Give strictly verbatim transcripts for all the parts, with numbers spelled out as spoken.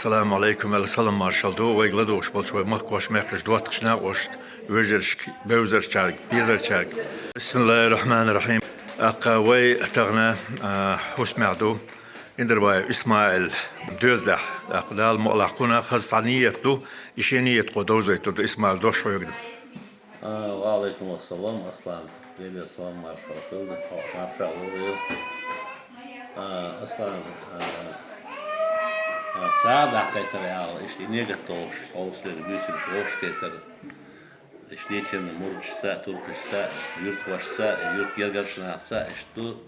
Ассаламу Ӏалайкум, аьлла салам-маршалла ду вайга ладугӀуш болчу вай махкахошка, мехкарчу доттагӀчу накъошта, вежаршка, бевзаршка, бийзаршка. Бисмиллахир-рахманир-рахим. ТӀаккха вай тахана, а, хӀусамехь ду, Индирбаев Исмаил доьзалехь. ТӀаккха Дала мукъалахь кхунна хаза цхьа нийят ду, и шен нийят кхо довзуьйтур ду, Исмаил, дош хьоьга ду. А, ва Ӏалайкум ассалам, Аслан. Делера салам-маршалла хуьлда, хьо марша вогӀийла. А, Аслан, а, а, сагӀа даккхийтар аьлла, иштта и негатдолуш, хьовсалера буьйсанаш вовшахкхетар. Иштта дийцина мурдашца, туркашца, юьртахошца, юьртан гергарчу нахаца, иштта ду.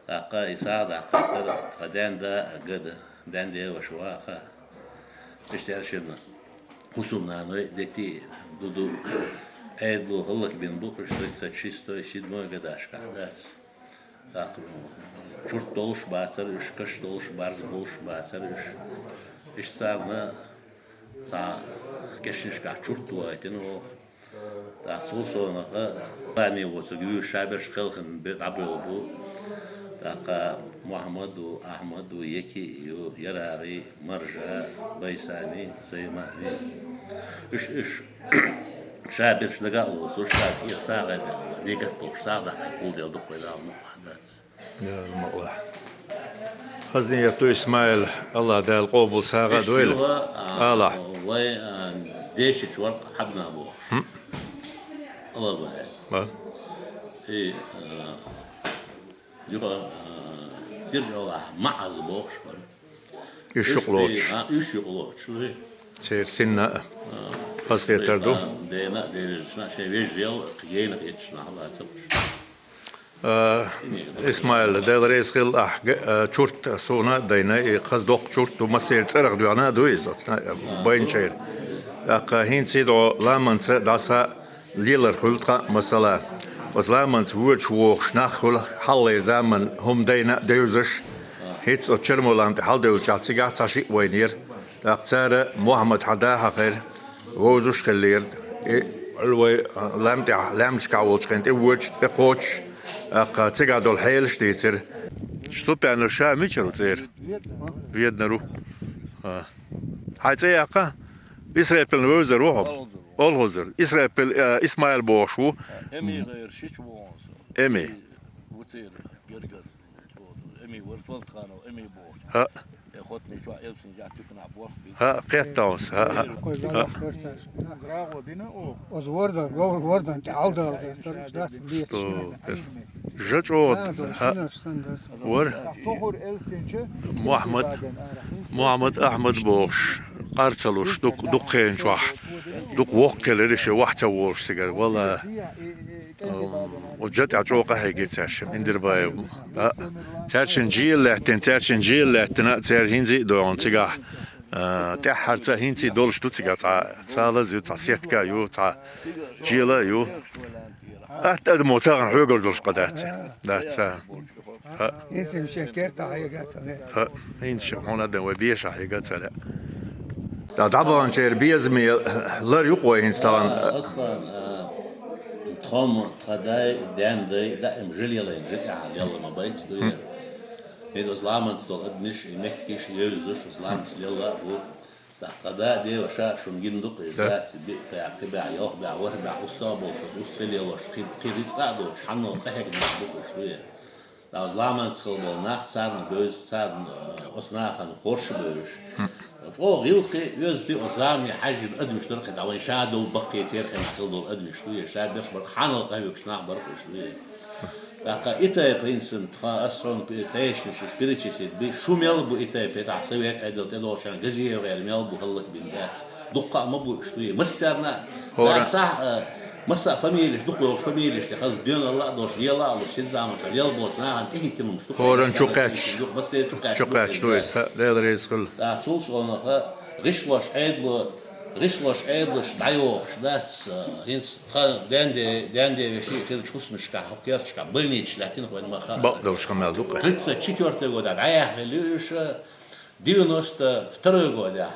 ТӀаккха и сагӀа даккхийтар тхан даьнда а гада, даьнде ваша ваха. Иштта аьлла шена хӀусамнаной, дети, ду-ду. Ӏедало хӀаллакбина бу уьш тридцать шестой, седьмой гадашкахь дац. ТӀаккха чурт долуш бацара уьш, каш долуш, барз болуш бацара уьш. Иштта царна цхьа кешнашкахь чурт вайтина оха. ТӀаккха цул совнаха, Дани воцург вуьйш шаберш кхелхина бе-, дӀабевлла бу. ТӀаккха Мухьаммад ву, Ахьмад ву, Еки ю, Ярари, Маржа, Байсани, Саймани. Уьш, уьш шаберш дага а лоцуш, ша кӀира сагӀа а даьлла, негатдолуш сагӀа даккхийта гулделла ду-кх вай, Дала мукъалахь дац. Дала мукъалахь. Хаза нийят ду, Исмаил, АллахӀ Дала къобал сагӀа а дойла. Иштта ю, а, Алахь. Вай, а, дешича вара-кх Хьабна бохуш. ХӀм. Алла бахье. Ба. И, а, юха, а, Сиржа Аллахь МаӀаз бохуш бара. Уьш юкъа лоцуш. А, уьш юкъа лоцуш ву. Церан синна а хазахетар ду. А, дена а, деррижна а, шайн вежарел а, кхин генах етташ нах а бацара уьш. А, Исмаил, Дела реза хила ахь, г-, а, чурт суна а дайна, и хаза доккха чурт ду, массеран цӀарах доьгӀна а ду иза, а, байначеран. ТӀаккха хӀинца и дӀо ламанца дӀаса лелар хуьлу тхан, масала. Оцу ламанца воьдуш вогӀуш нах хуьлу хьалхалера заманан хӀума дайна а девзаш. ХӀинца оцу Чермо-лам тӀе хьалдевллачохь цигахь цхьа шиъ вайнера. ТӀаккха цара Мухьаммад хьан да хьахийра, вовзуш а хиллера. И Ӏуьллу вай лам тӀехь, лаьмнашкахь волчу хенахь тӀе воьдуш, тӀе кхочуш, тӀаккха цигахь долу хьелаш а дийцира. Супянов ша мичара ву цӀера? Веданара ву. А. Хьайн цӀе яккха? Исрапилна вевзар ву хьо? Олхазар. Олхазар. Исрапил, а, Исмаил бохуш ву. Эми гӀайра шича вогӀу со. Эми. Ву цӀера гергара. Эми вара Фалтханов, Эми бохуш. ХӀаъ. Э, хотни чохь элсин жа тюкна борх би. ХӀаъ, кхетталц, хӀаъ, хӀаъ. Кхой хӀаъ. Замаш дерцаш. ГӀагӀо дина оха. Оз вордан, говр вордан, тӀе Ӏалдал дерцаш, дац леташ. Сто. Жа чӀогӀа, хӀаъ. Вара. Тохур элсинча. Мухьаммад, Мухьаммад Ахьмад бохуш, къар ца луш, дукха, дукха хенчохь, дукха воккха хилира шен вахь ца волуш цигара, вала. Оцу жа тӀехь чӀогӀа къахьегира цаьршимма, Индирбаев. А, цаьршинна жел лаьттина, цаьршинна жел лаьттина, церан хӀинца а догӀун цигахь, а, тӀаьххьарца хӀинца а долуш ду цигахь цхьа, цхьа лаз ю, цхьа сетка ю, цхьа жела а ю. Атта адамо тахана хьоьгара долуш къа дац. Дац, а. ХӀаъ. ХӀинца шен кертахь хьега ца ле. ХӀаъ, хӀинца шен хьуна дан вай бешахь хьега ца ле. Ткъа дӀабаханчеран безаме лар ю-кх вай хӀинца тахана. Аслан, а, тхо-м, тхан дай, даьн дай, даим жа лелайна, жа тӀехь лелла ма байца дуй. ХӀинца оцу ламанца долу адамаш, и меттигаш а евзаш, оцу ламанца лелла а бу. ТӀаккха да а, деваша а шуна гина ду-кх иза, дац, биъ бӀе, кхин бӀе, ялх бӀе, ворхӀ бӀе, устагӀа болуш, устагӀа лелош, кхин, кхин рицкъа а доцуш, хьанал къахьегна нах бу-кх уьш, дуй. Ткъа оцу ламанца хила болу нах, царна бевза, царна, э, оцу нахана хорша бевзаш. ЧӀогӀа гӀиллакхе, оьзда оцу замане хьаьжжина адамаш дара-кх, дӀа вайн ша долу баккхий церан хенахь хила долу адамаш дуй, ша берш бара, хьанал къахьоьгуш нах бара-кх уьш, дуй. ТӀаккха и тайпа хӀинца тхан ас хьуна пе-, пешнаш уьш перечислить би, шу мел бу и тайпа, тӀаккха совет Ӏедал тӀедолчарна Газиев гӀайра мел бу хӀаллакбина дац. Дуккха а ма бу уьш дуй. Массарна а, хӀора-, дац, а, масса а фамилияш дукха йолуш, фамилияш тӀе хаза доьналла а долуш, лела а луш, шен заманчохь лела болчу нахана тӀехӀиттина хӀумнаш дукха. ХӀоран чу кхаьчча. Дукха, массеран чу кхаьчча. Чу кхаьчча ду иза, Дела реза хуьлда. ТӀаккха цул совнаха гӀишлош Ӏедало, гӀишлош Ӏедалаш дӀайохуш дац, а, хӀинца тхан даьнде, даьнде вешин хиллачу хӀусамашкахь, хӀокху керташкахь больницаш лаьттина вайн ма хаьа. Бакъдолуш хан мел ду-кх. Тридцать четвёртый годехь дӀаяьхна хилла ю уьш, девяносто второй годехь.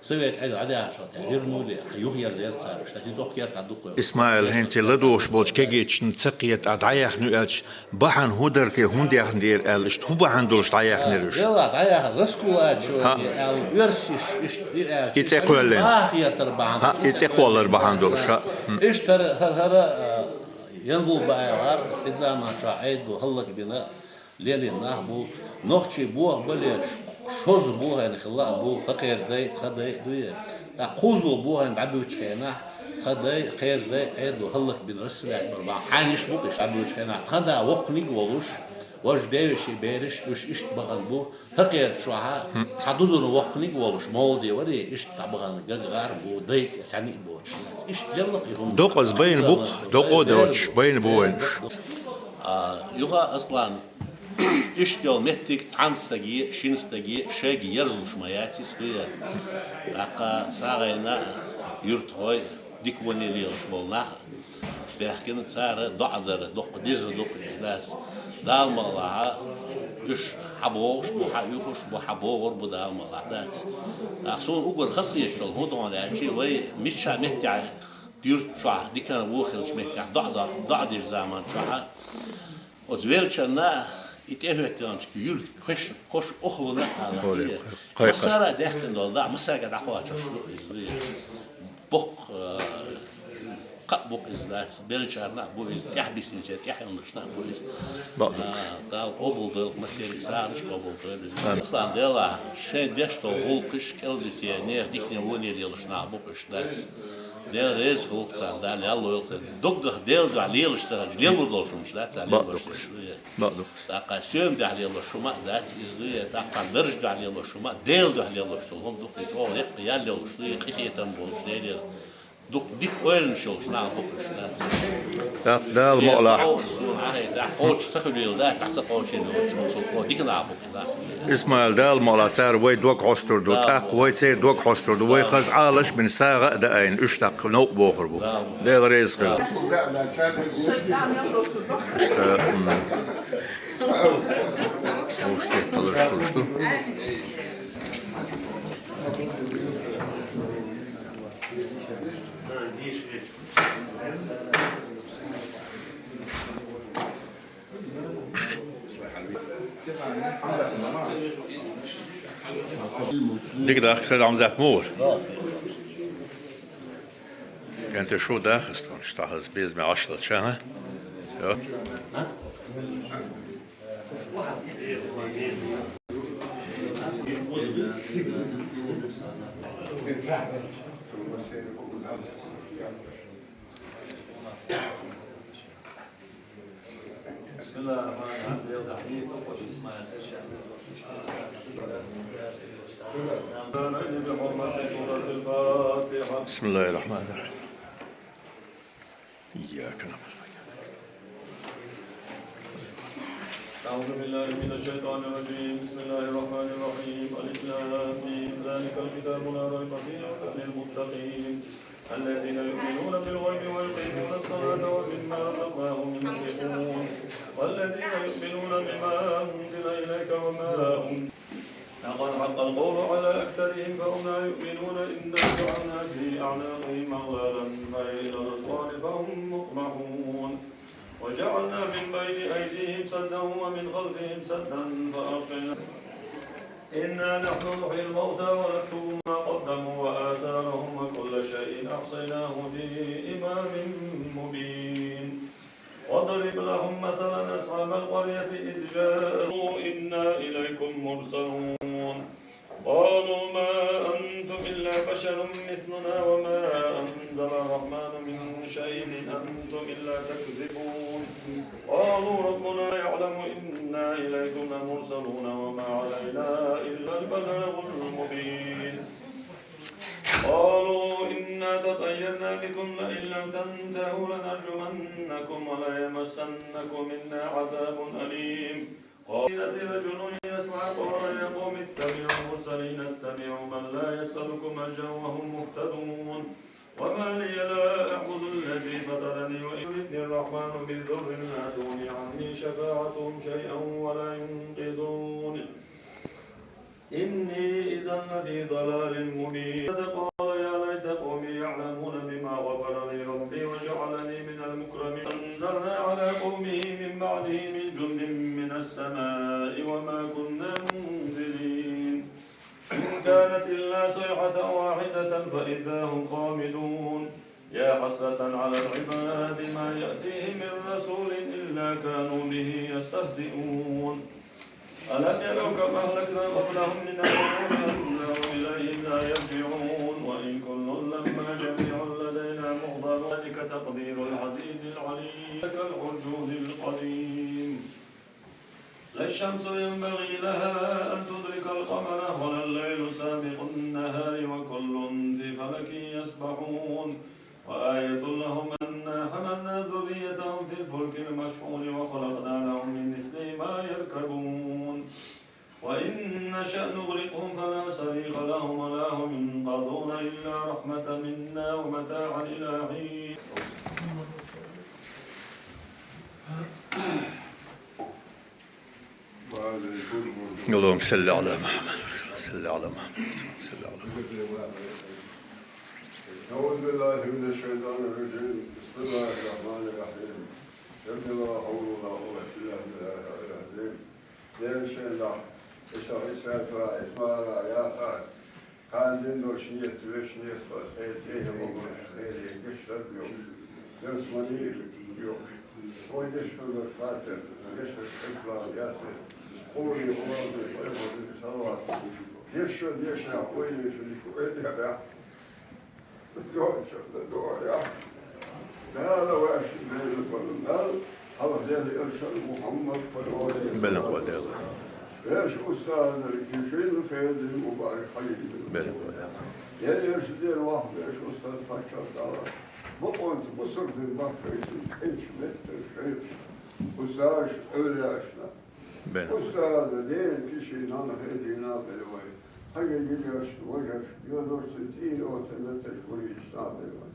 Совет Ӏедал дӀадаьхьача тӀехьа вернули, юха ерзаяр цар, иштта цӀогӀа керта дӀадуккха. Исмаил, хӀинца ладувгӀаш болча кагийчунна ца кхета, Ӏа дӀаяьхна ю аьлча, бахьана хӀун дар те, хӀунда яьхна дера аьлла, иштта хӀун бахьана долаш дӀаяьхнар уж? Дела дӀаяьхар, раскулачивание аьлла, оьрсаш иштта и аьлча, и цӀи кхоьллина. Баха хетар бахьана. ХӀаъ, и цӀи кхоллар бахьана долаш, хӀаъ. Иштта хӀара, хӀара, хӀара, а, Янгулбаевгар, хӀаьта заман чу Ӏедал хӀаллакбина, лелийна нах ба, нохчий бохабале, шозза бохайна хилла а ба, хӀара кхерадай, тха дай, дуй. ТӀаккха кхозлагӀа бохайна дӀабуьгӀча хенахь, тха дай, кхерадай, Ӏедало хӀаллакбина, расстрелять бир бахьана. Хьанна иштта бу-кх иштта дӀабуьгӀча хенахь, тха да воккханиг а волуш, важа девеший бераш, уж иштта бахана ба, хӀара кхерачохь, цхьа дудур воккханиг а волуш, молоде варе, иштта дӀабахана гаггар ба, дай тӀе цхьаьна а боцуш. Иштта делла-кх и хӀума. Докъаза байна бу-кх, докъо а доцуш, байна бу вайна уж. А, юха, Аслан, иштта йолу меттиг цхьана стаге, шина стаге, шайга ерзалуш ма яц иза, дуй. ТӀаккха сагӀина юьртахой, дика ване лелаш болу нах баьхкина, цара доӀа дара, дуккха деза ду-кх иза, дац. Дала ма алахь, уьш хьан богӀуш бу, хьан оьхуш бу, хьан богӀур бу, Дала ма алахь, дац. ТӀаккха суна уггар хазахеташ долу хӀун ду аьлча, вай мичча меттехь, юьрта чохь, диканна вон хиллачу меттехь доӀа, доӀа, доӀа дечу заман чохь, оцу веллачарна и тӀехӀоьттинчу юьрта кош, кош охлуна а ала. Массара а даьккхина долу даа, массаьрга дӀакхочуш ду иза. Боккха, а, кхаъ бу-кх иза, дац, беллачарна а бу иза, тӀаьхьабиссинчеран тӀаьхьенашна а бу иза. Бакъ ду-кх. А, Дала къобалдойла-кх, массеран а сагӀанаш къобалдойла иза. Амин. Аслан, Дела, шайн деш долу гӀуллакхаш кӀелдитий, нехан дикане воне лелаш нах бу-кх уьш, дац. Дела реза хуьлда царна, Дала ял лойла царна. Доггах Делан дуьхьа лелаш ца хилча, лелур долуш хӀумнаш дац цара лелош. Бакъ ду-кх. Бакъ ду-кх. ТӀаккха соьма дуьхьа лелош хӀума а дац иза, дуй, тӀаккха даржа дуьхьа лелош хӀума, Делан дуьхьа лелош долу хӀума ду-кх, и чӀогӀа лекха ял йолуш, дуй, къинхетам болуш, Делера дукха дика ойланаш йолуш нах бу-кх уьш, дац. ТӀаккха Дала мукъ лахь. Суна ахьа, тӀаккха кхочуш ца хуьлийла, дац, тӀаккха ца кхочийна йоцуш, цо кхо дика нах бу-кх. Исмаил, Дала мукъ лахь, цара вай дог хьостур ду, тӀаккха вай церан дог хьостур ду, вай хаза Ӏалаш бина сагӀа а даийна, уьш тӀаккха новкъа бохур бу. Дела реза хуьлда. Иштта, м, уьш тӀе талаш хуьлуш ду. Дика дахка, Сайд-Хьамзат, муха вара? КӀентий, шу даха аса тхуна, иштта хаза безаме Ӏаш лелча, хӀа? Йо. بسم الله الرحمن الرحيم. إياك نعبد وإياك أعوذ بالله من الشيطان الرجيم. بسم الله الرحمن الرحيم. ألف لام ميم. ذلك الكتاب لا ريب فيه هدى للمتقين. الذين يؤمنون بالغيب ويقيمون الصلاة ومما رزقناهم ينفقون. والذين يؤمنون بما أنزل إليك وما أنزل لقد حق القول على أكثرهم فهم لا يؤمنون إنا جعلنا في أعناقهم أغلالا فهي إلى الأذقان فهم مقمحون. وجعلنا من بين أيديهم سدا ومن خلفهم سدا فأغشيناهم. إنا نحن نحيي الموتى ونكتب ما قدموا وآثارهم وكل شيء أحصيناه في إمام مبين. واضرب لهم مثلا أصحاب القرية إذ جاءوا إنا إليكم مرسلون. قالوا ما أنتم إلا بشر مثلنا وما أنزل الرحمن من شيء إن أنتم إلا تكذبون. قالوا ربنا يعلم إنا إليكم لمرسلون وما علينا إلا البلاغ المبين. قالوا إنا تطيرنا بكم لئن لم تنتهوا لنرجمنكم وليمسنكم منا عذاب أليم. قال رجل يسعى قال يا قوم اتبعوا المرسلين اتبعوا من لا يسألكم أجرا وهم مهتدون. وما لي لا أعبد الذي فطرني وإن يردني الرحمن بضر لا تغن عني شفاعتهم شيئا ولا ينقذون. إني إذا لفي ضلال مبين. قال يا ليت قومي يعلمون بما غفر لي ربي وجعلني من المكرمين. أنزلنا على قومه من بعده من جند من السماء وما كنا منزلين. إن كانت إلا صيحة واحدة فإذا هم خامدون. يا حسرة على العباد ما يأتيهم من رسول إلا كانوا به يستهزئون. ألم يروا كم أهلكنا قبلهم من القرون أنهم إليهم لا يرجعون. وإن كل لما جميع لدينا محضرون. ذلك تقدير العزيز العليم. ذلك العرجون القديم. لا الشمس ينبغي لها أن تدرك القمر ولا الليل سابق النهار وكل في فلك يسبحون. وآية لهم أنا حملنا ذريتهم في الفلك المشحون وخلقنا لهم من مثله ما يركبون. وإن نشأ نغرقهم فلا صريخ لهم ولا هم ينقذون إلا رحمة منا ومتاعا إلى حين. اللهم صل على محمد، صل على محمد، صل على محمد. أعوذ بالله من الشيطان الرجيم. بسم الله الرحمن الرحيم. لا حول ولا قوة إلا بالله العلي العظيم. Дела шоайла, иштта Исрафила, Исмаила яхар, кхана дина долуш нийят, вешан нийят бара, хӀера цӀена бохуш, хӀера гешт дар йохуш, ялсамани йохуш. Вай деш долуш хаттар, гешт дар Исрафила яцара, къури, къури, къури, салават. Деш шо дешна, вай деш шо деш, вай деш. Дала ваьшна Дела бала мел, хьалха Дела элча Мухьаммад пайхамар. Белла гӀо Дела. Вешан устаза, шуьйра хедина мубарак хьаьжцӀа. Белла гӀо Дела. Дела элча дера ваха вешан устаз паччахь Дала. Бакъонца бусург дин бахкайта, кӀентий меттиг шайх. Устазашна, эвлаяашна. Белла. Устаза, Делан киши, нана хедийна белла вай. Хьажа йижаршна, важаршна, йозаршна, цӀийна оцу метташ гур йиш нана белла вай.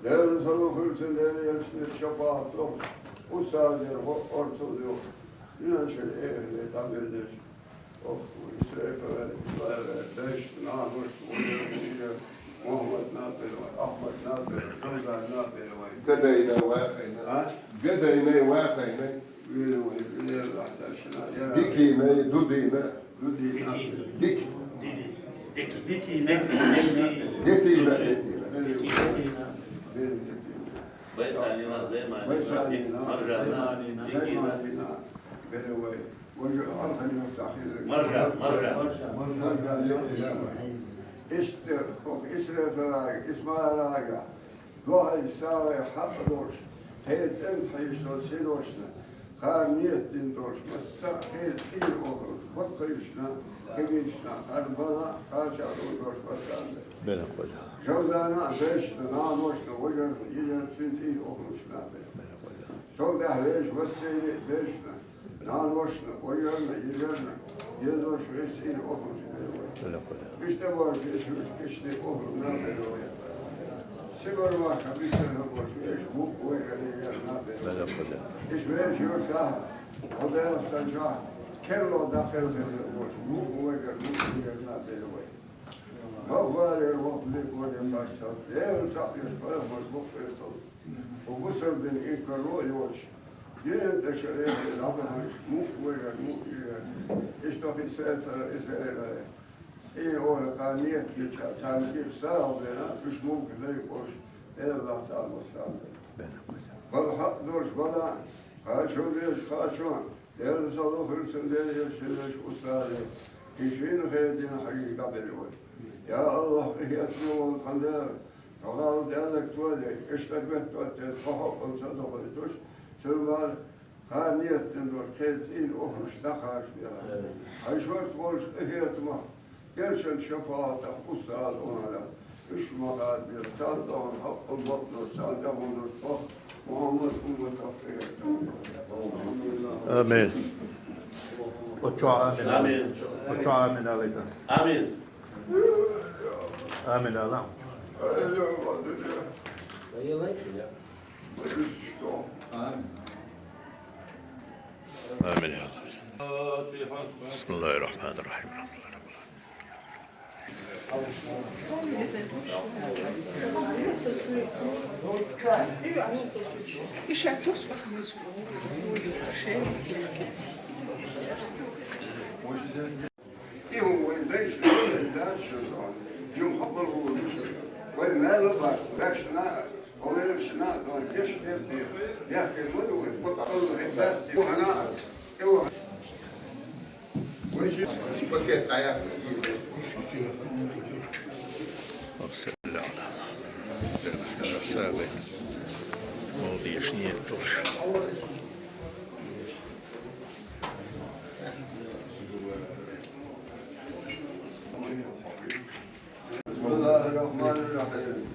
Дела салам хуьлда цунна, Дела элчанна шапаӀат лохуш, устазера гӀо орцал йохуш, дуьнен чуьра эхарт дӀабелла деш. Ох, Исрафила, Исмаила, дайшна, наношна, важаршна, йижаршна, Мухьаммадна белла вай, Ахьмадна белла вай, Жовзанна белла вай. Гадайна вахайна. А? Гадайна вахайна. Вела вай, вела вай, Дашна, я. Дикина, Дудина. Дудина. Дик. Дики. Дикина. Детина, детина. Детина. Детина. Байсанина, Займанина, Байсанина, Маржанина, Займанина, Дикина. Займанина. Белла вай. Вай жо алхани вац ахир. Маржа, Маржа. Маржа. Маржа. Иштта, ох, Исрафилага, Исмаилага, дуьхьал сагӀа хьакъ долуш, кхел цӀена хьийзаш долу синошна, кхара нийят дина долуш, массо а кхел цӀийна охуш, баккхийшна, кегийшна, кхара бала, кхача а долуш массарна. Белла гӀо Дела. Жовзана а дайшна, наношна, важарна, йижаршна цӀийна охуш набе. Белла гӀо Дела. Цул тӀаьхьа вешан массеран а дайшна, наношна, важарна, йижарна, дезаш вешан цӀийна охуш белла вай. Белла гӀо Дела. Иштта бохуш вешан кишне охуш набе вай. Сибар ваха бисар хӀа бохуш вешан мукъа вай гӀале яр набе вай. Белла гӀо Дела. Иштта вешан юртахь, хьо Делах санчохь, керло дӀакхелхина бохуш, мукъа вай гӀар, мукъа вай гӀар набе вай. Махвалера вахле гонехь хьаьжцӀа, Делан схьа а еш, пайхамар бакъ весал. Хьо бусалба дин инкарло а йоцуш, динан тӀе ша эхь дӀабахьанаш, мукъа вай гӀар, мукъа вай гӀар. Иштта хи сецара, и сецара. И оха кхана нийят дича, царна кийра сагӀа бена, уьш мумкин дай олуш, Делан лахь царна массарна. Бала хьакъ долуш бала, кхачо веза, кхачо. Делан салам хуьлда цунна, Делан элчанна, вешан устаза. И шуьйра хедийна хьаьжцӀа белла вай. Я АллахӀ, къинхетаме волу тхан Дела, тхо гӀала даьлларг тоьлий, иштта меттиг тоьттий, тхо хьокъал ца дохуьйтуш, цуьнан бала кхара нийят дина долуш, кхел цӀийна охуш дӀакхачабелахь. Хьайн шорта волчу къинхетамах, элчан шапаӀатах, устаза Ӏуьйранна, уьш ма хадабелла, царна тӀехула хьакъал бакъдолуш, царна тӀехула долуш тхо, Мухьаммадан умматах, къинхетамах. Амин. Оцу чохь амин ала. Амин. Оцу чохь амин алийта. Амин. Амин ала. Амин ала. بسم الله الرحمن الرحيم. الحمد لله رب العالمين. Иу вай дайша, вай дача, жим хакъал ву душа. Вай мала бакъ, дашна, олешна, дон деш бепи, яхи моду, вай, вот Аллах, вай дас, вай хана, вай. Вай жи, пакет аяк. Салам. Молодец, нет, тоже. بسم الله الرحمن الرحيم.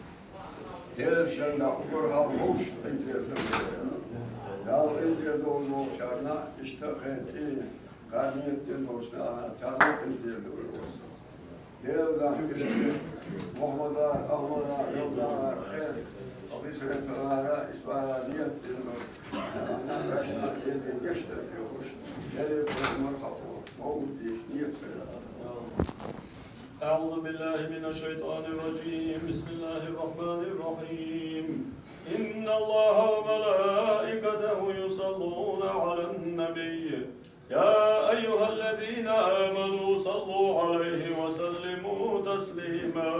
Дел шарна угар хал муш къинтер. Ял къинтер дол муш шарна иштахе ци. Къарниет ден муш на царна къинтер дол. Дел да Мухаммадар, Ахмадар, Йолдар, Хер, Абисретара, Исбара ниет ден муш. Ана рашна ден гешта фихуш. Дел мархабу. Мовдиш ниет. أعوذ بالله من الشيطان الرجيم. بسم الله الرحمن الرحيم. إن الله وملائكته يصلون على النبي. يا أيها الذين آمنوا صلوا عليه وسلموا تسليما.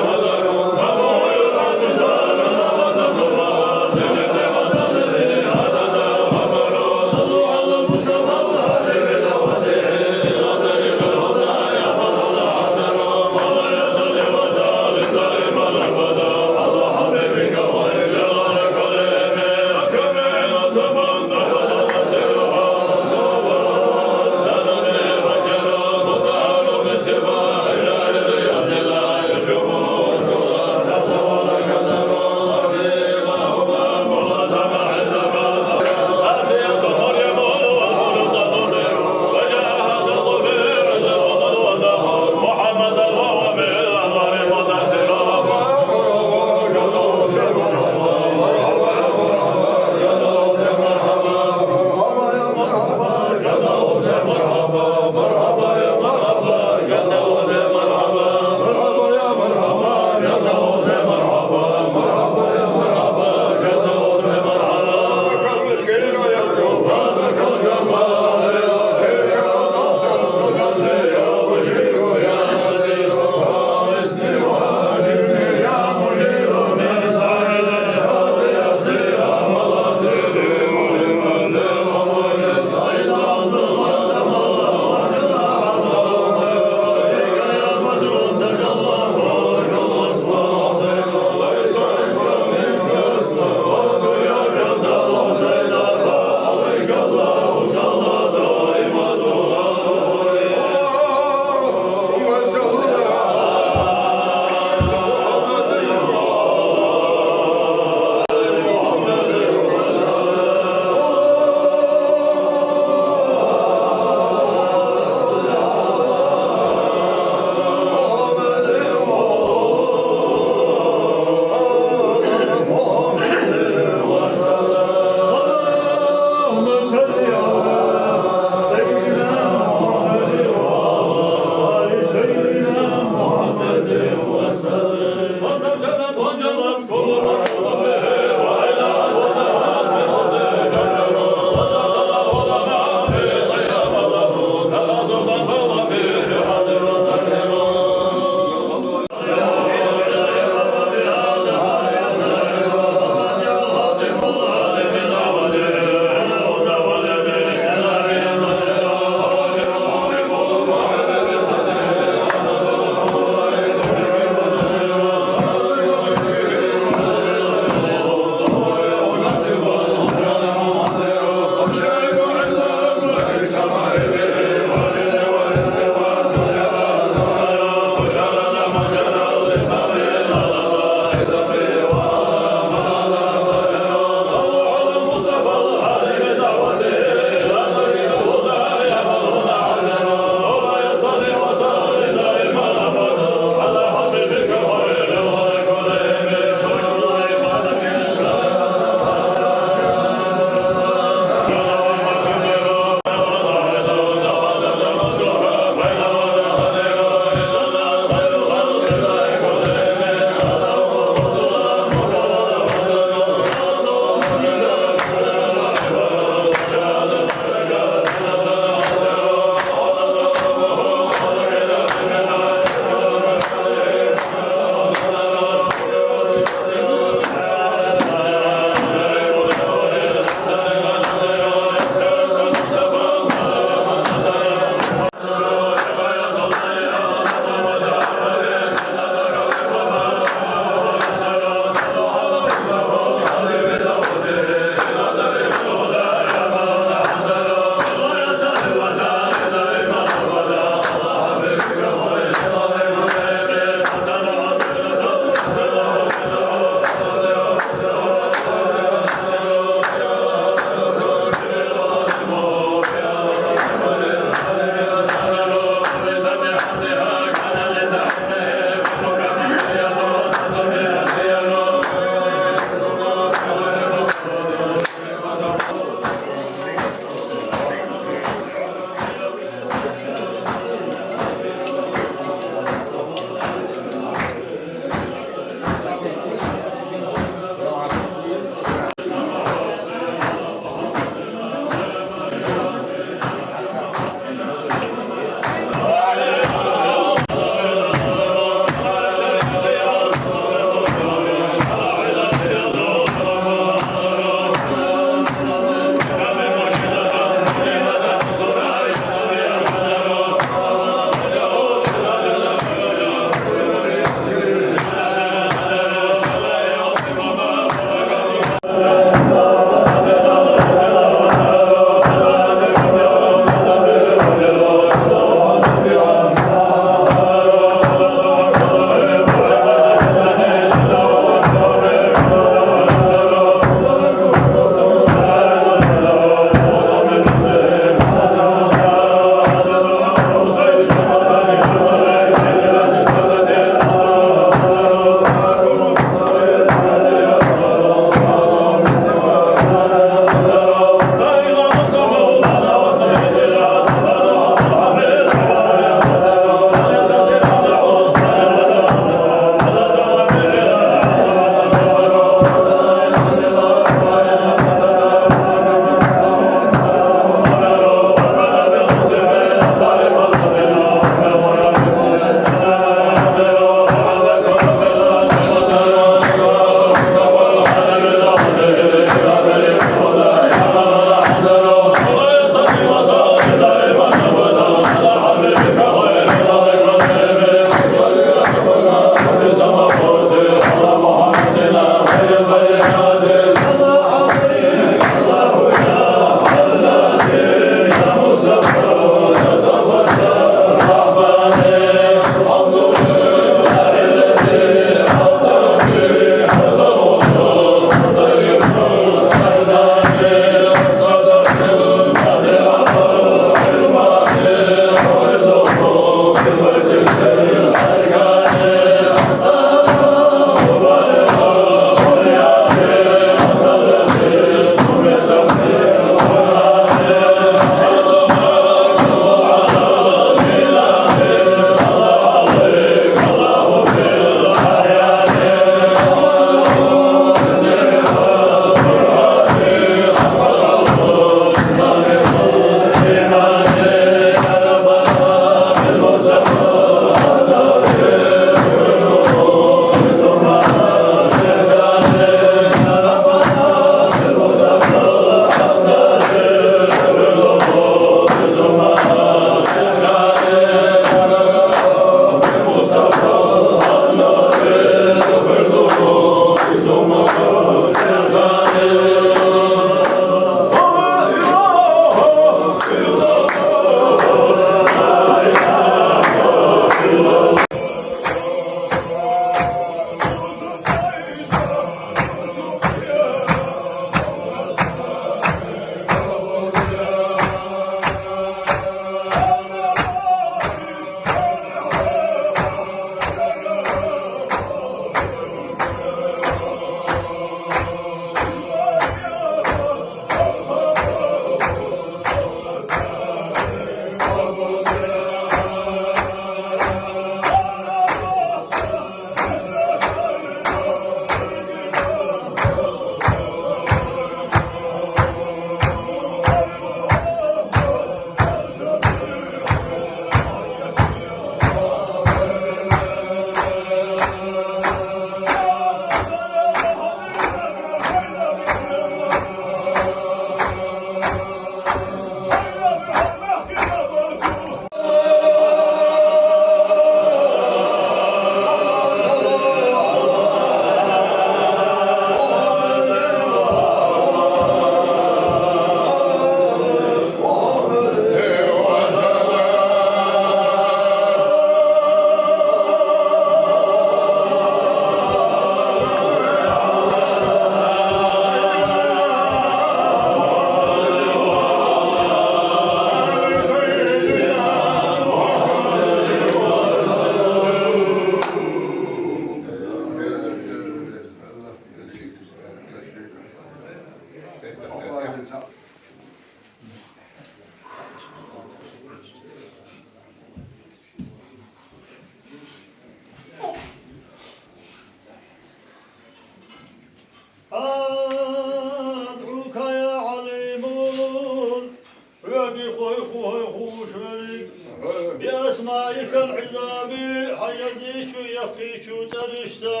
بأسمائك العظام، حيزيك يخيك ترشتا.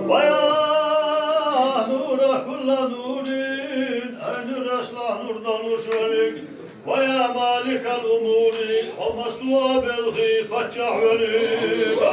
ويا نور كل نور، أي نور أصلح نور دلوش وليك. ويا مالك الأمور، ومسوا بالخي فتح وليك.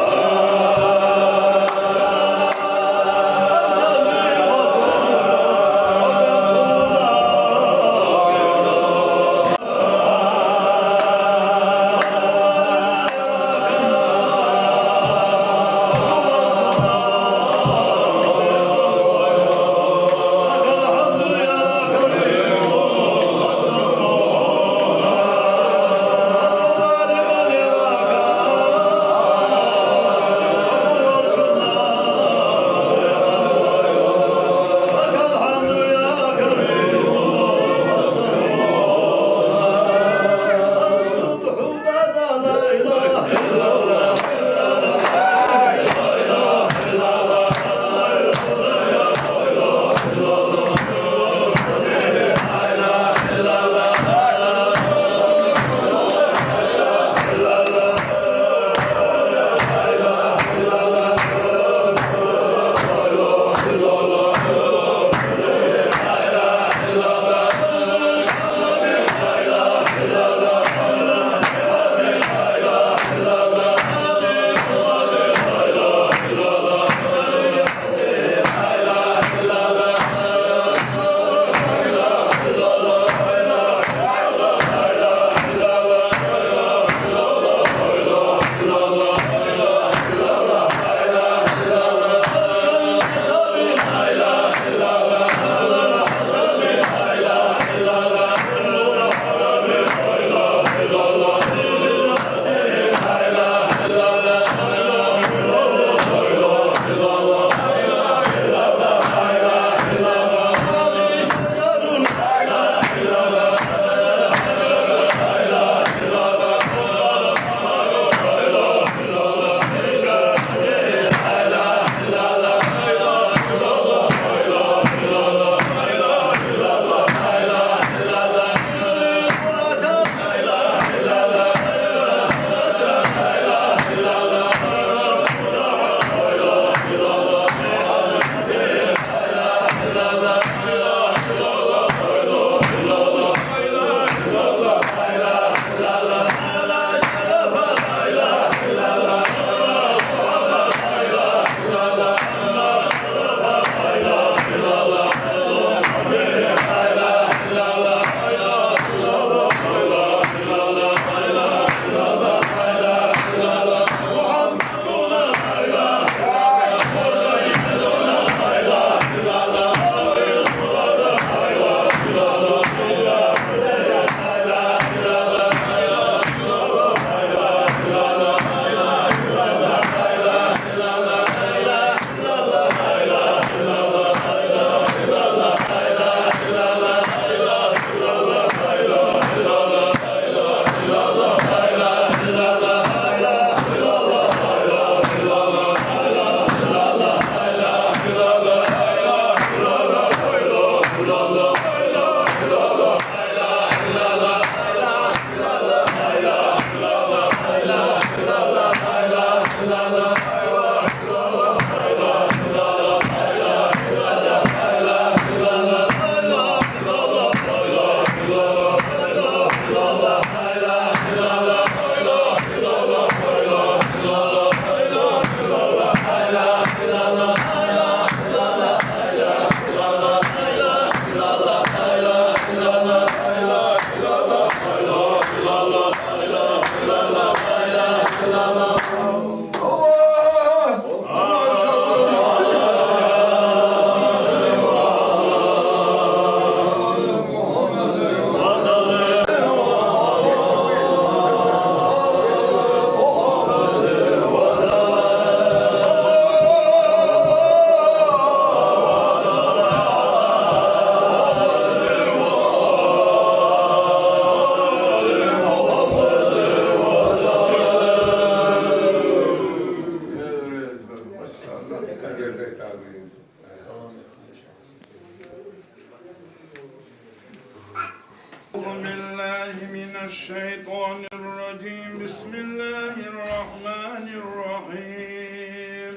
الشيطان الرجيم. بسم الله الرحمن الرحيم.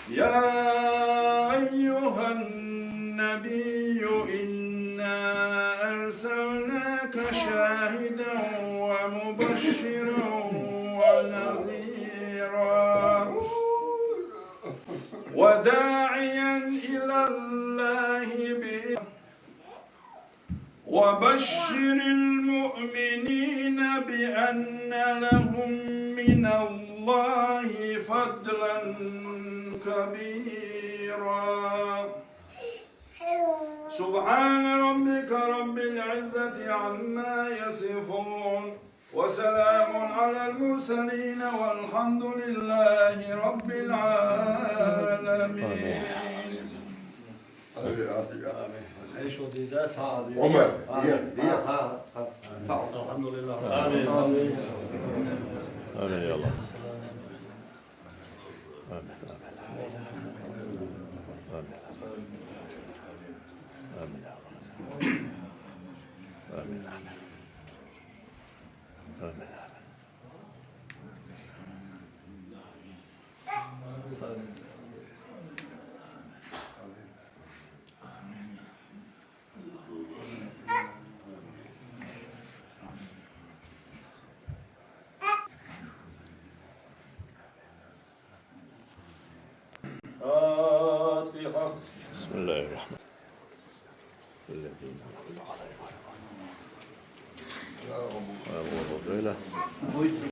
يا أيها النبي إنا أرسلناك شاهدا ومبشرا ونذيرا وداعيا إلى الله بإذنه وبشر المؤمنين بأن لهم من الله فضلا كبيرا. سبحان ربك رب العزة عما يصفون وسلام على المرسلين والحمد لله رب العالمين. Ömer, diye, diye. Elhamdülillah. Amin. Amin ya Allah. Amin, amin. Amin. Amin ya Allah. Amin, amin. Amin, amin. الفاتحة. بسم الله الرحمن الرحيم. الذين أنعمت عليهم غير المغضوب عليهم ولا الضالين.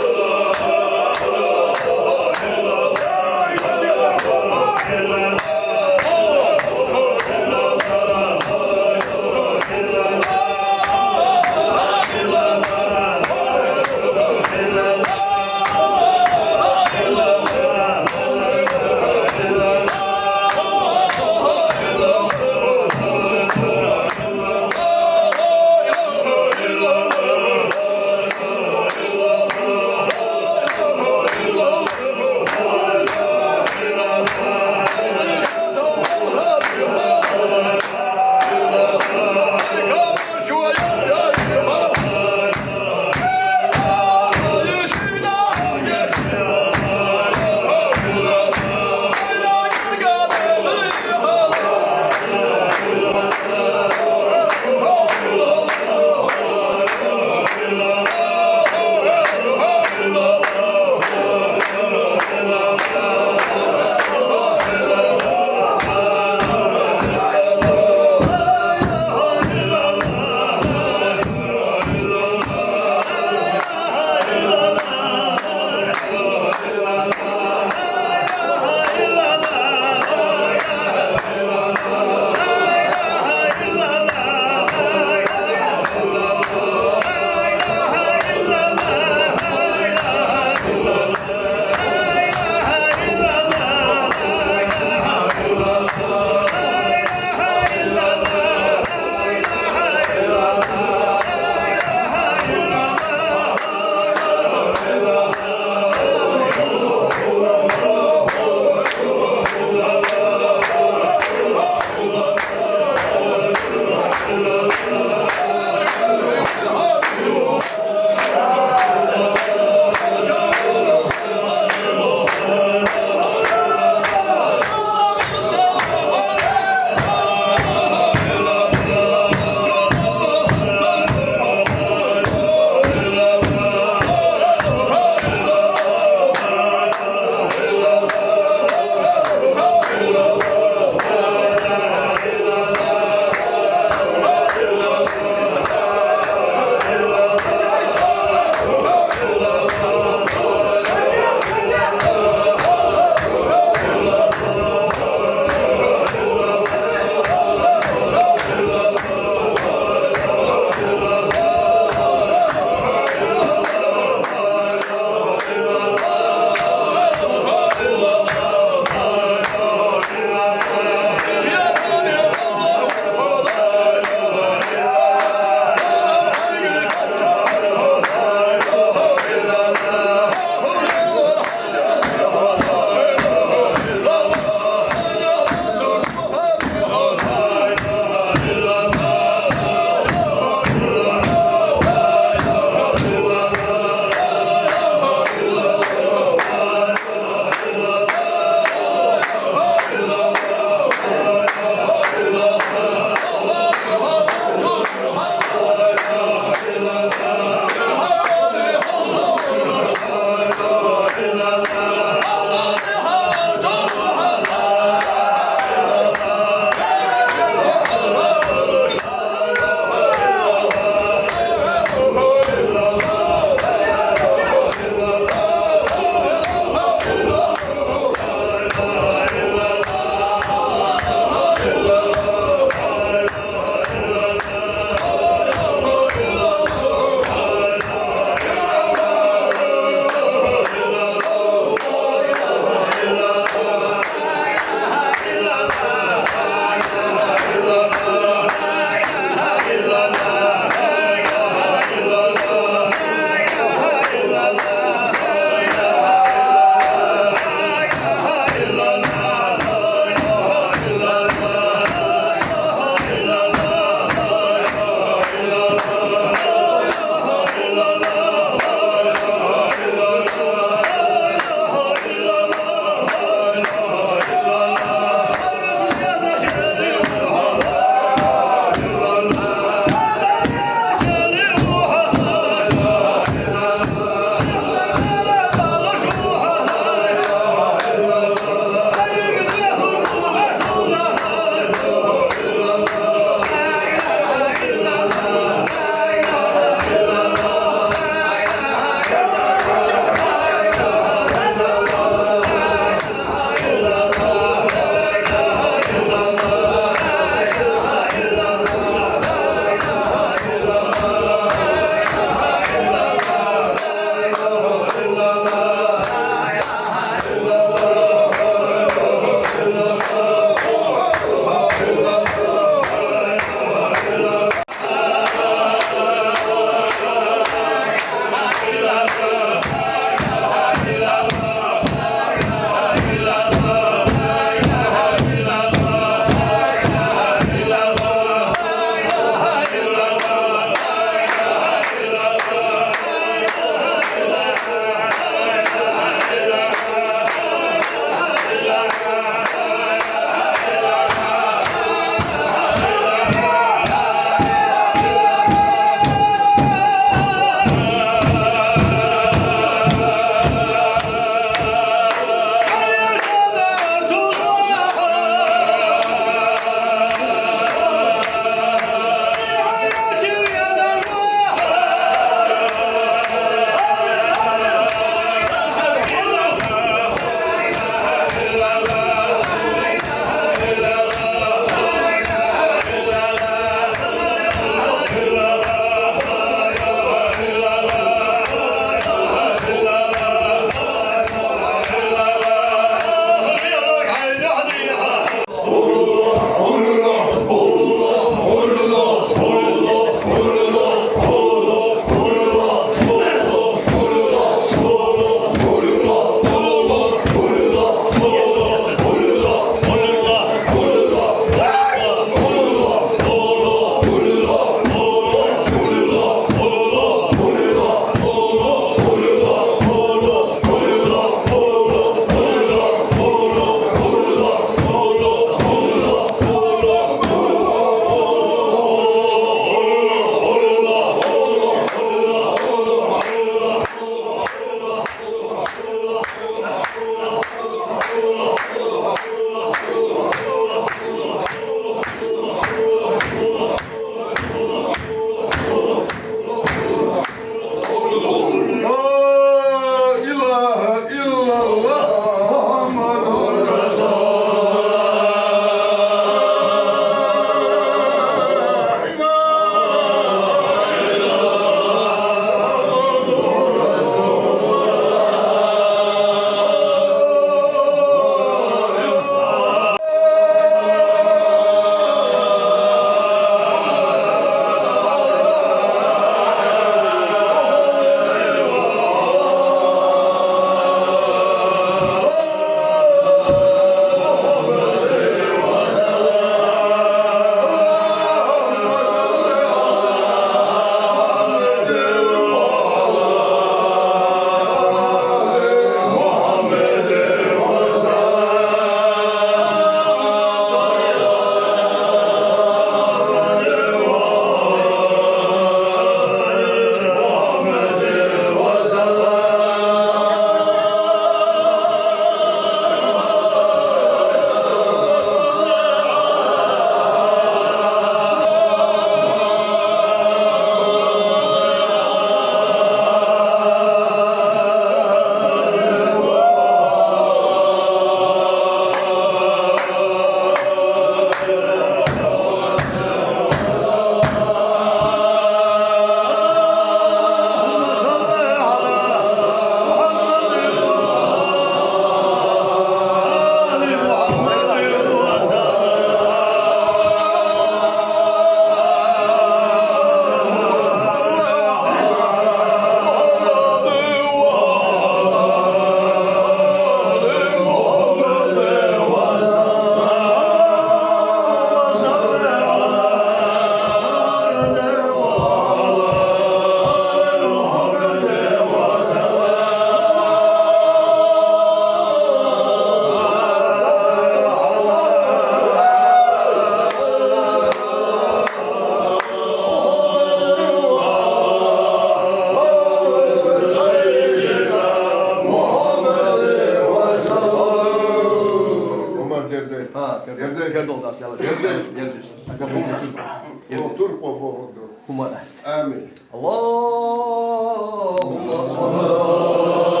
Амин. اللهم صل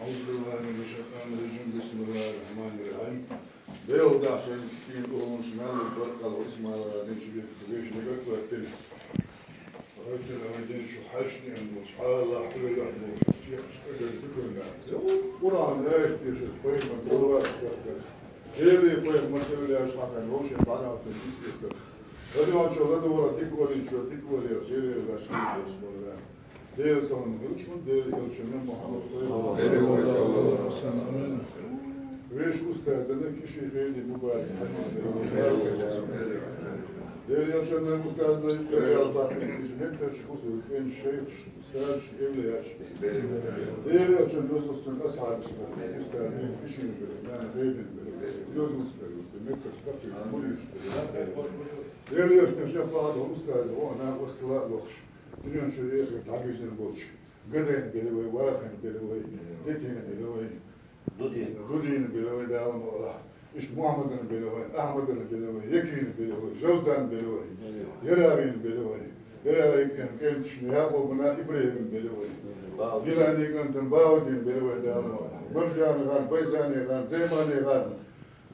أعوذ بالله من الشيطان الرجيم. بسم الله الرحمن الرحيم. Бел дахьа шайн угӀлумаш мел баркалла Исмаил динчу бехке вешан дагар хӀоьттина. ХӀоьттина вай динчу хьаьшна эн бу, хьала хьуьлла бу, чекхаш къегар дукарна. Къуръан аят дешар, пайхамар салават бахкар. Дели пайхамар салават хьакхан, вовшийн бӀарафтан диккетар. Хадуанчо ладувгӀа дика валинчо дика вале, Дели ваьш хӀума беш бара. Дела салам хуьлда шуна, Дела элчанна Мухьаммад пайхамар. Вешан устазана Киши Хейди Мубарак. Дела элчанна устазана Дела бахьан меттачу хӀусур цӀен шайхаш, устазаш, эвлияш. Дела элчан дозаллин асхьабаш бара, устазана Киши бара, нана Хейди бара, дозаллин бара, меттачу капчи муридаш бара. Дела элчанна шапаӀат устаза, о, накъостала а лохуш. Дуьнен чуьра эхарт дӀавижина болчу Гадайна белла вай, Вахина белла вай, Детина белла вай, Дудина. Дудина белла вай, Дала ма вала. Иштта Мухьаммадана белла вай, Ахьмадана белла вай, Якина белла вай, Жавзана белла вай, Яравина белла вай, Яравин кӀенташна Якъубана, Ибрахимана белла вай, Гилани кӀантана Баудина белла вай, Дала ма вала. Маржана гӀарна, Байзани гӀарна, Займани гӀарна.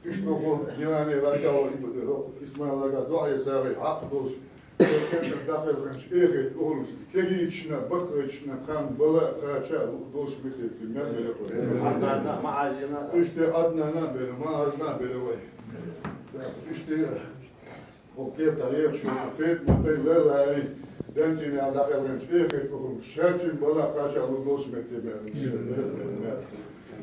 Иштта хӀокху Гилани гӀаргахь Исмаил гӀаргахь дуьхьал сагӀий хьакъ долуш, церан кепара дӀакхелхинчу эхарт угӀлумашна, кегийчашна, баккхийчашна, кхана бала а, кхача а луъу долуш меттиг мел белла вай. Ӏаднана, МаӀазина. Иштта Ӏаднана а белла, МаӀазна а белла вай. Иштта хӀокху кертахь ехаш волу Фетматай, Лайлаи, Дантина дӀакхелхинчу эхарт угӀлумаш, шаьрцина бала а, кхача а луъу долуш меттиг мел белла вай.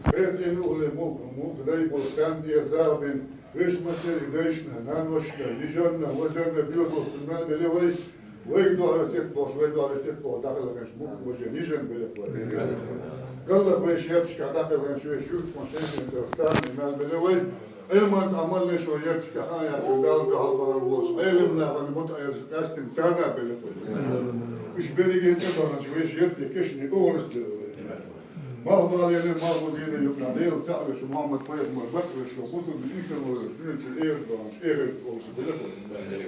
Кхерцина угӀле мулк, мулк дай болу стенна тӀера сагӀа бина, вешан массеран дайшна, наношна, йижарна, важарна доьзалшна мел белла вай, вайга дуьхьал сетта бохуш, вай дуьхьал сетта бохуш дӀакхелхинчу мукъа важарна йижарна белла вай. Галлах вешан ярташкахь дӀакхелхинчу вешан юьртахошна, шен-шен тӀера царна мел белла вай. Ӏилманца Ӏамал деш вай ярташкахь а яьккхина, Далла дуьхьал бахьана болчу Ӏелам нахана мутаӀеллаш къаьстина царна а белла вай. Уьш берриге а тӀебаханчу вешан яртан кешнийн угӀалаш белла вай. Малхбалена, малхбузена юкъахь Делан цхьаъ веш, Мухьаммад пайхамар бакъ веш, бусулба инсанна вевзаш, дуьнен чуьра эхарт баханчу эхарт угӀалаш белла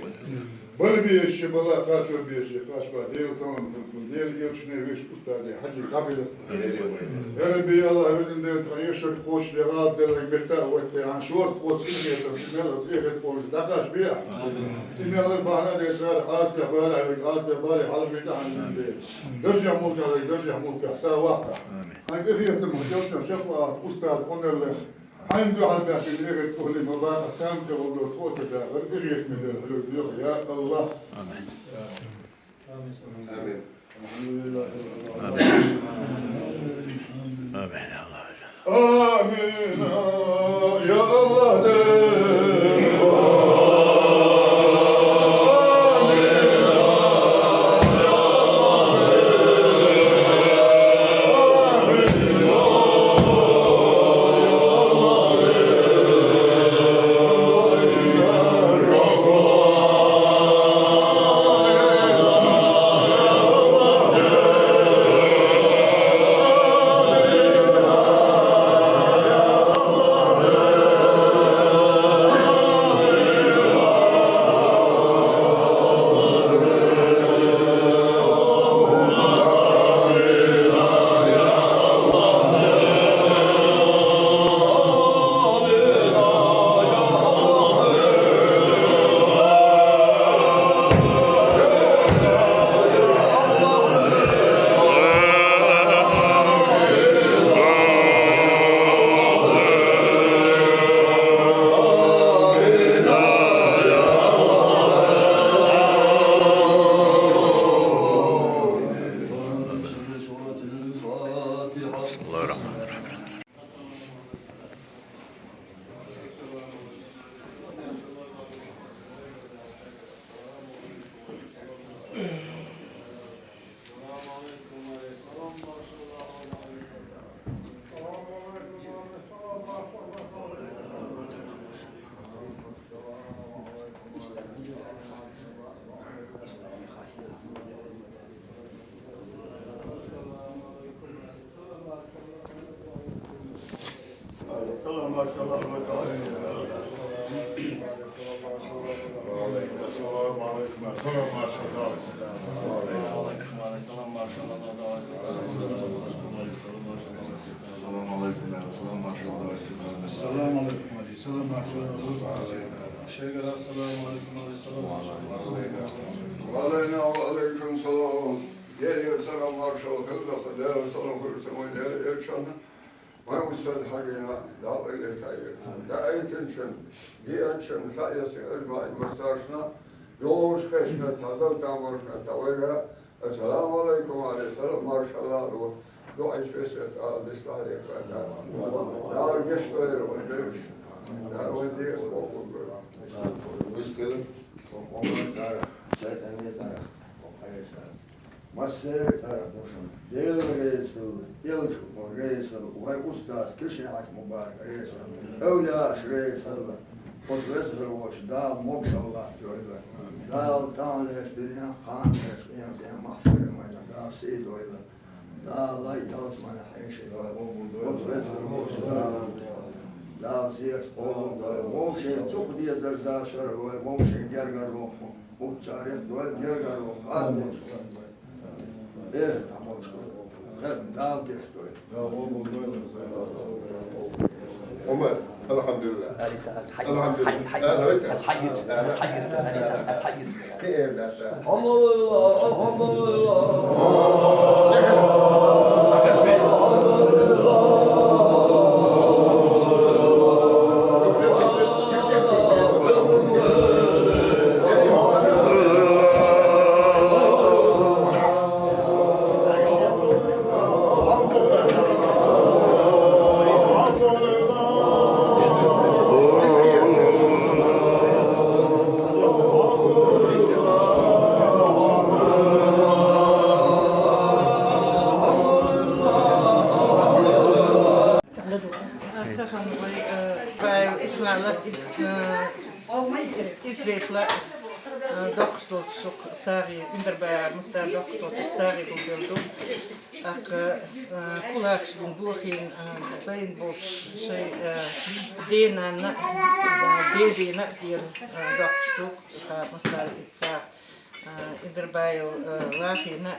вай. Бала безаш, бала кхачо безаш, кхачба Делан салам хуьлда, Делан элчане, вешан устазе Хьаьжи дӀабелла. Я Рабби, Аллах, везан Дела, тхан ешарг кхочушде гӀалат делларг метта а вайтта, хьан шорта кхочуш хетам, ши мел оцу эхарт къонаш дӀакхачбе ахь. И мел бахьана а деш цара, Ӏазапехь балехь верг Ӏазапехь бале хьалхавита хьан, везан Дела. Даржехь мулкехь верг даржехь мулкехь са ваккха. Хьайн къинхетам, элчан шапаӀат, устаз къамеллех. Хьайна дуьхьал баьхкина эхарт къонаш ма баккха, царна тӀе гӀо долуш тхо а ца дахар, къинхетаме Дела, хьоьга доьху, я Аллах. Амин. Амин. Амин. Амин. Амин. Я Аллах, Дела. Салам, маршалла, ва алейкум салам, маршалла. Салам, маршалла. Салам, маршалла. Салам алейкум, салам алейкум, салам алейкум, салам алейкум. Шейгара, салам алейкум, салам алейкум. Ва алейна ва алейкум салам. Ер, ер салам, маршал, хилда, хилда, салам, хилда, салам, ер, ер шана. Вай устаз хьагина, Дала къинхетагӀа. Да айцинчун, дианчун, саэсин ажмаин массаршна, йолуш хешна, тадал тамаршна, тавайра, ассаламу алейкум, алейкум салам, маршалла, ду айс весет, а, дистаре, да. Да, гешт вайра, вай берш. Да, вай дес, вай дес. Выстелим. Вай дес. Шайтан не тара. Вай дес. Массеран а тӀера хӀушана Дела реза хилла, элчано реза хилла, вай устаз Кишиев Мубарак реза хилла, эвлияаш реза хилла. Оцу веза хир волчу Дала могушалла лойла. Дала таханлерчу дуьненахь, кханалерчу къематдийнахь, махьшаран майданахь Дала сий дойла. Дала ялсаманехь хьешийла. Оцу веза хир волчу Дала, Дала зераш къобал дойла. Вовшийн цӀукъа дезар дашар лойла, вовшийн гергарло. Ухчарех дойла, гергарло хадош. Эх, тамочку. Хадам, Дала гечдойла. Умар, алхьамдулиллах. Алхьамдулиллах. Ас хьайгиц, ас хьайгиц, ас хьайгиц. Кхиэр дац. Алхьамдулиллах, алхьамдулиллах. Тахана вай, э, Исмаила, э, Ис-, Исрепла, э, доккхуш долчу шух сагӀи, Индербаевн Муссара доккхуш долчу сагӀи гулделла ду. ТӀаккха, э, кулакаш гун бохийна, э, байна болчу шайн, э, денанна, э, дедина а тӀера, э, доккхуш ду, тӀаккха Муссара и сагӀа. А, Индербаев, а, вахийна,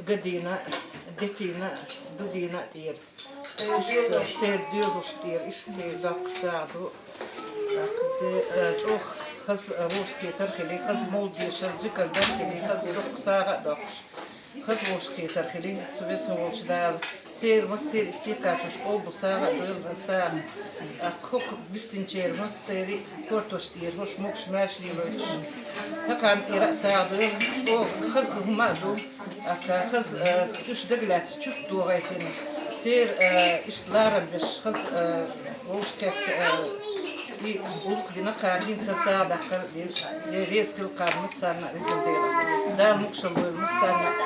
гадийна, детийна, дудийна тӀера. Иштта церан доьзалш тӀера, иштта тӀера доккхуш сагӀа ду. ТӀаккха де-, а, чӀогӀа хаза, а, вовшахкхетар хили, хаза молла дешар, зуькар дар хили, хаза дуккха сагӀа а доккхуш. Хаза вовшахкхетар хили, цу веза волчу Дала. Церан массеран а сий кхачош къобал сагӀа а дойла, сагӀа. ТӀаккха хӀокху буьстинчеран массеран а кортош тӀера хӀорш могуш-маьрша лелойтуш. ХӀокхарна тӀера а сагӀа дойла, чӀогӀа хаза хӀума а ду. ТӀаккха хаза, э, уьш дагалаьцна чурт дохийтина. Церан, э, иштта ларам беш хаза, э, вовшахкхетта, э, и гӀуллакх дина кхара хӀинца сагӀа даккхар а деза, Дела реза хила кхара массарна а везан Дела. Дала могушалла лойла массарна а.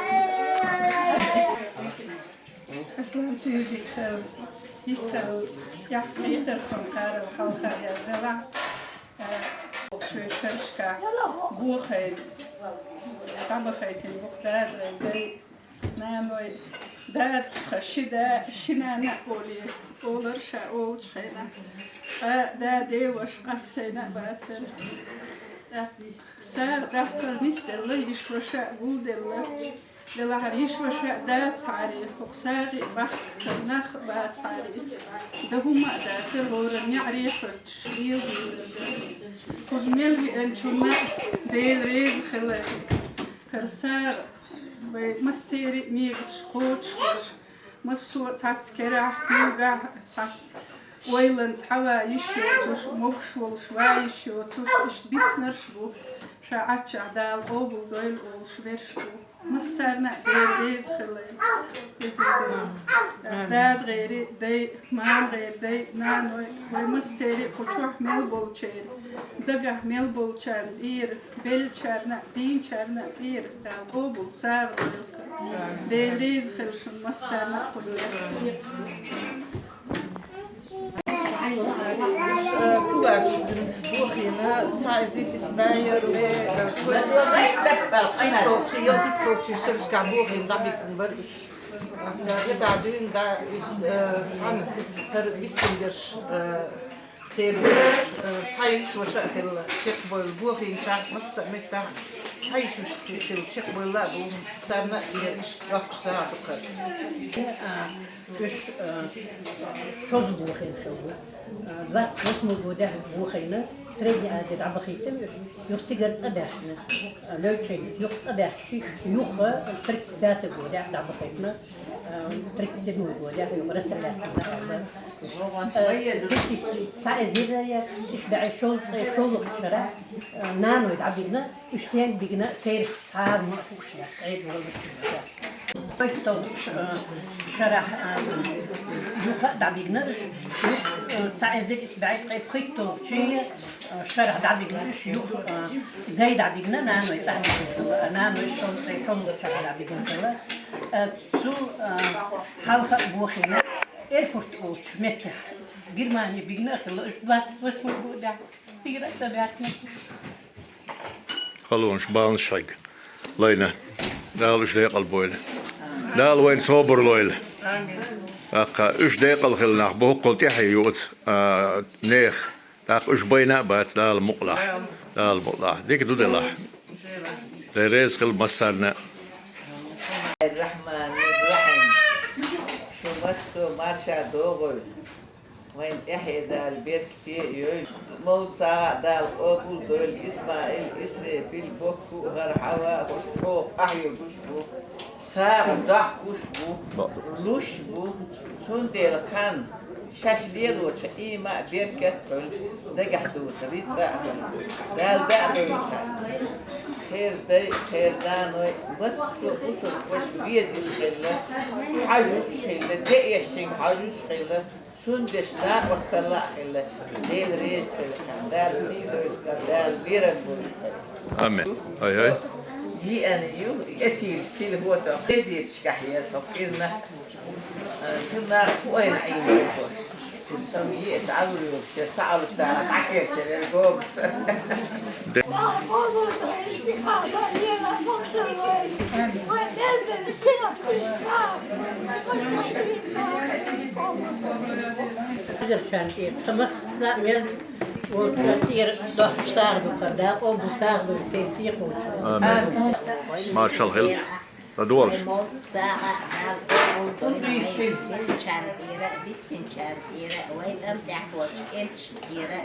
Аслан суьйдиг хила, йист хила, яхкхетар сон кхарал хьалха яр делахь, э, шайн шерашкахь бохийна, дӀабахийтина бу-кх дадалан дай, наной, дадас тхан ши да, ши нана а олий, олура ша олучу хенахь. Ткъа да деваша къастийна а бацара. ТӀаккха сагӀа даккхар нисделла, йиша-ваша а гулделла. Делахьара йиша-ваша а дацахьара, хӀокху сагӀи бахкара нах а бацахьара, дан хӀума а дацара, хӀора неӀаре а хӀоьттуш, лела дезар дара. Кхуза мел веанчунна а Дела реза хила. ХӀара сагӀа вай массеран а негаташ кхочушдеш, массо а цхьацца керахь, куьйгахь а цхьацца ойланца хьаван йиш йоцуш, могуш волуш ван йиш йоцуш, иштта биснарш а бу, ша Ӏаччохь Дала къобалдойла олуш верш а бу. Массарна а Дела реза хила. Везан Дела. ДадагӀеран дай, мамагӀеран дай, наной, вай массеран а кху чохь мел болчеран, дагахь мел болчарна тӀера, беллачарна а, дийначарна а тӀера Дала къобал сагӀа дойла. Дела реза хила шун массарна а кхуза. Уьш, э, кулакаш дина бохийна, цхьа иза иза байерли, э, кхойтта, хӀиттолчий, ялхиттолчий шерашкахь бохийна дӀабихкина бара уьш. Ца дӀа дуьйна, да, уьш, э, цхьана хӀара биссина берш, э, церан берш, э, цхьа йиша-ваша а хилла, чекхбевлла бохийначарна массо а меттехь, цхьа йиша-ваша хилла чекхбевлла а бу, царна а ерриш йоккхуш сагӀа ду-кх хӀара. Уьш, э, шозза бохийна хилла. Э, двадцать восьмой годехь бохийна, Средняя Азия дӀабахийтина уьш, юха цигара цӀа баьхкина, э, левчей, юха цӀа баьхкича, юха тридцать пятый годехь дӀабахийтина, э, тридцать седьмой годехь юха расстрелять дина аьлла. Э, тысяча, цхьа эзар исс бӀе шовзткъе шоллагӀчу шарахь, э, наной дӀабигна, уьш стенга бигна, церан цхьа а хууш яц, Ӏедал валлалц. ПхийтталгӀачу, э, шарахь, э, юха а дӀабигна уьш, юха, э, цхьа эзар исс бӀе ткъе пхийтталгӀачу, э, шарахь дӀабигна уьш, юха, э, дай дӀабигна, наной цӀа хьаьдина хилла, наной шовзткъе шоллагӀчу шарахь дӀабигна хилла. Э, цул, э, хьалха а бохийна, Эрфурт олучу меттехь, Германи бигна а хилла, уьш двадцать восьмой годехь, цигара а цӀа баьхкина. Халонаш, баланаш хьайга лайна. Дала уьш декъал бойла. Дала вайна собар лойла. ТӀаккха уьш декъал хилла нах бу, хӀоккхул тӀаьхье ю оцу, а, нехан. ТӀаккха уьш байна а бац, Дала мукъалахь. Дала мукъалахь. Дика ду делахь. Дай реза хила массарна. Ар-Рахьманир-Рахьим. Шу массо а марша догӀийла. Вайн тӀаьхье Дала беркате а йойла. Мовлид сагӀа а Дала къобал дойла, Исмаил, Исрепил, Бокку а, хӀара Хьава а, уьш чӀогӀа къахьоьгуш бу, сагӀа дохкуш бу, луш бу. Цундела кхана шаьш лелочу Ӏийма а беркат а хуьлу, дагахь доцу рицкъа а хуьлу. Дала даа дойла кхана. Кхеран дай, кхеран наной, массо а бусулба ваша везаш хилла, хьожуш хилла, де эшшинга хьожуш хилла. Цундела накъосталла а хилла, Дела реза хила кхана, Дала сий дойла кхана, Дала лерам бойла кхана. Амин. Ай, ай. Йиъана ю, эсийла стилла хӀота, хезеташкахь еза хӀокху кӀирнах, цунна хӀу айна Ӏийна ю хӀорш. Сан йиъачу Ӏалур йолуш, ца Ӏалуш дара, дӀакерча вер гобуш. Де- Хьагарчарна тӀера, тхан масса а мел волчу тӀера дохкуш сагӀа ду-кх, Дала къобал сагӀа дойла, церан сихочу. Амин. Маршалла хила. ЛадогӀалаш. Вай мовлид сагӀа Дала къобал дойла, вай хиллачарна тӀера, биссинчарна тӀера, вай тӀам тӀехь болчу кӀенташна тӀера,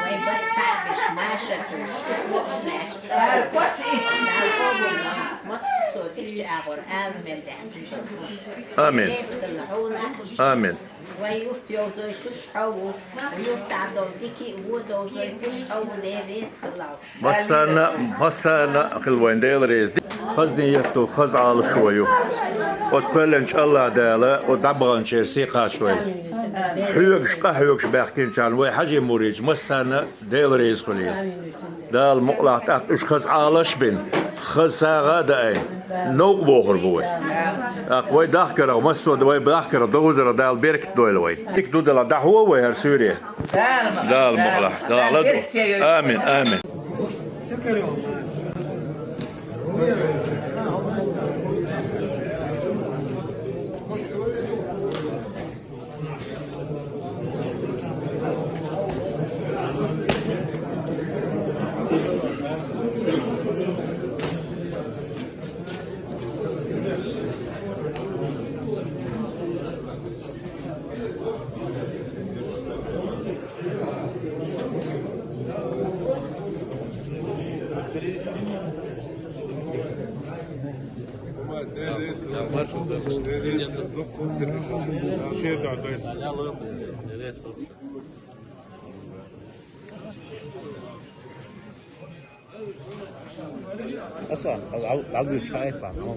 вай барт цхьаъ беш, машар хуьлуш, уьш воккхуш лаьтташ цӀа вогӀуш, Дала къобал дойла, массо а дикачу агӀор ала мел даьхна. Амин. Реза хила хьуна. Амин. Вай юрт йовзуьйтуш хьо ву, юртахь долу дика а, вон довзуьйтуш хьо ву, Дела реза хила хьо. Массарна, массарна а хила вайн Дела реза. Хаза ният ду, хаза Ӏалашо ю. Оцу кхоьллинчу АллахӀ Дала оцу дӀабаханчеран сий кхача вайна. Хьоьгуш, къахьоьгуш баьхкинчарна вай хьажий мурдаш массарна Дела реза хуьлийла. Дала мукъалахь, тӀаккха уьш хаза Ӏалаш а бина, хаза сагӀа а даийна, новкъа бохур бу вай. ТӀаккха вай дахкарах, массо а вай дахкарах, дозарах Дала беркат дойла вай. Дика ду делахь, дӀахьо вай хӀара суьйре. Дала мукъалахь, Дала ладо. Амин, амин. أصلًا، أو، أو، أو يتشايف عن هو.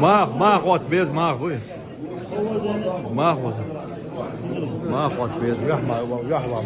Мах, мах, вот, без мах, вы. Мах, вот. Мах, вот, без. Яхма, яхма.